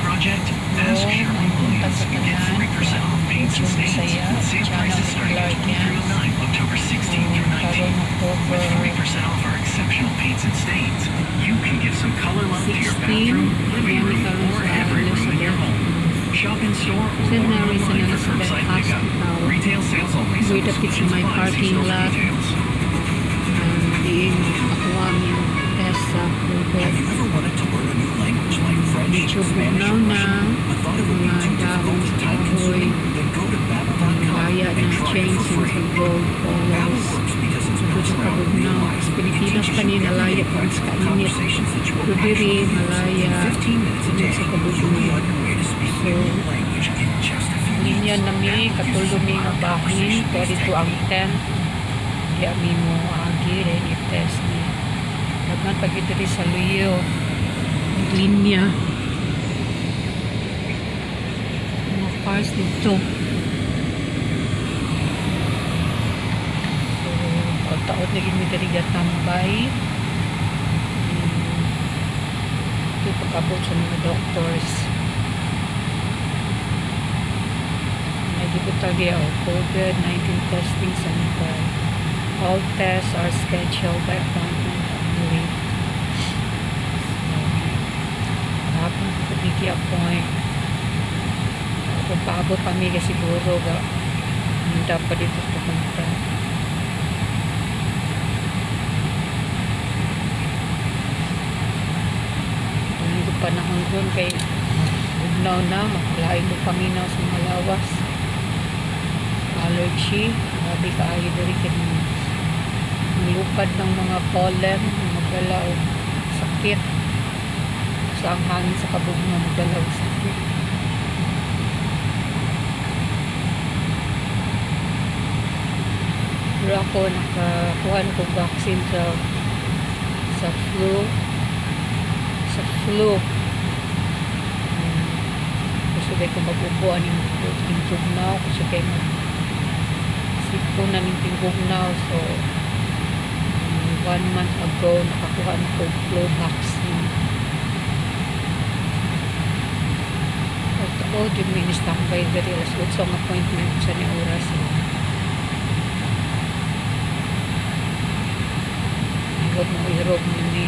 project? So, Ask Sherwin punta Williams sa and get tanan, 40% off paints and June stains Bisaya, with sale channel prices ni starting at Clark Yans. 2309, October 16 through Karon 19. October With 40% off our exceptional paints and stains, you can give some color love to your 16, bathroom, living kami room, karon or sa every room in your Elizabeth home. Shop in store or St. order Mary's and online for Elizabeth curbside pickup. Hospital. Retail sales only. Some Wait up it's exclusions my apply. See parking store for lot. details. Diin ako ang yung test sa COVID. Have you ever wanted to learn a new language like French, Medyo Spanish, bugnaw or na Russian, but thought it would be mga too dahon difficult sa and time-consuming? kahoy. Then go to babbel.com Laya and na try it change for into free. gold Babbel colors. works because it's Tungkol built sa around real kabugnaw. life. Sa It Pilipinas teaches pa you ni nalaya everyday pa sa practical kainit. conversations that you will Pero diri actually use. In malaya 15 minutes a tungod day, sa you'll be kabugnaw. on your way to speaking So, a new language in just a few linya weeks. na mi, Babbel uses katulo a mi nga modern bahin, pero conversation-based dito ang technique. tent. Di ami mo agi, then i-test ni. Daghan pag diri sa Luyo. Linya. Mga cars dito. So, taod-taod na gid mi diri tambay. Ito pag-abot sa mga doctors. Nagibutag diya o COVID-19 testing center. All tests are scheduled by appointment only. So, hapon ko bigi appoint. Kung paabot pa mi siguro ga hindi pa dito pupunta. Hindi ko panahon ron kay bugnaw na, maklain mo paminaw sa mga lawas. Allergy, grabe kaayo diri kay lupad ng mga pollen, magdala og sakit. Sa ang hangin sa kabugnaw magdala og sakit. Pero ako nakakuha na kong vaccine sa flu sa flu. Gusto kay ko mag-ubo aning tingtugnaw, gusto kay mag sipon na ning tingtugnaw, so 1 month ago nakakuha na ko flu vaccine. O jud mi ni standby diri, alas 8 ang appointment sa ni oras. Irog mo irog ni.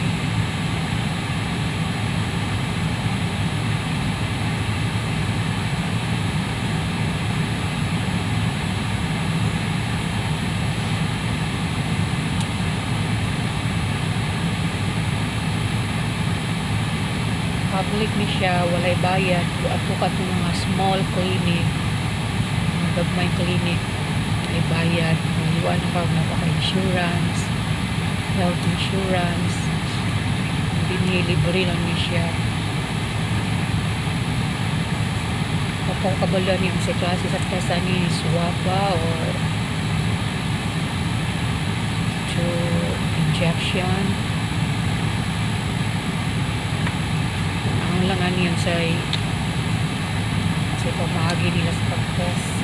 Public ni siya, walay bayad. Ato ka itong mga small clinic, mga gagmay clinic, ay bayad. Maliwan na ka, napaka insurance, health insurance. Hindi ni libre lang ni siya. Kapag kabalo niya sa klase sa test ni swab or to injection. Ang lang ani sa pamaagi nila sa pag-test.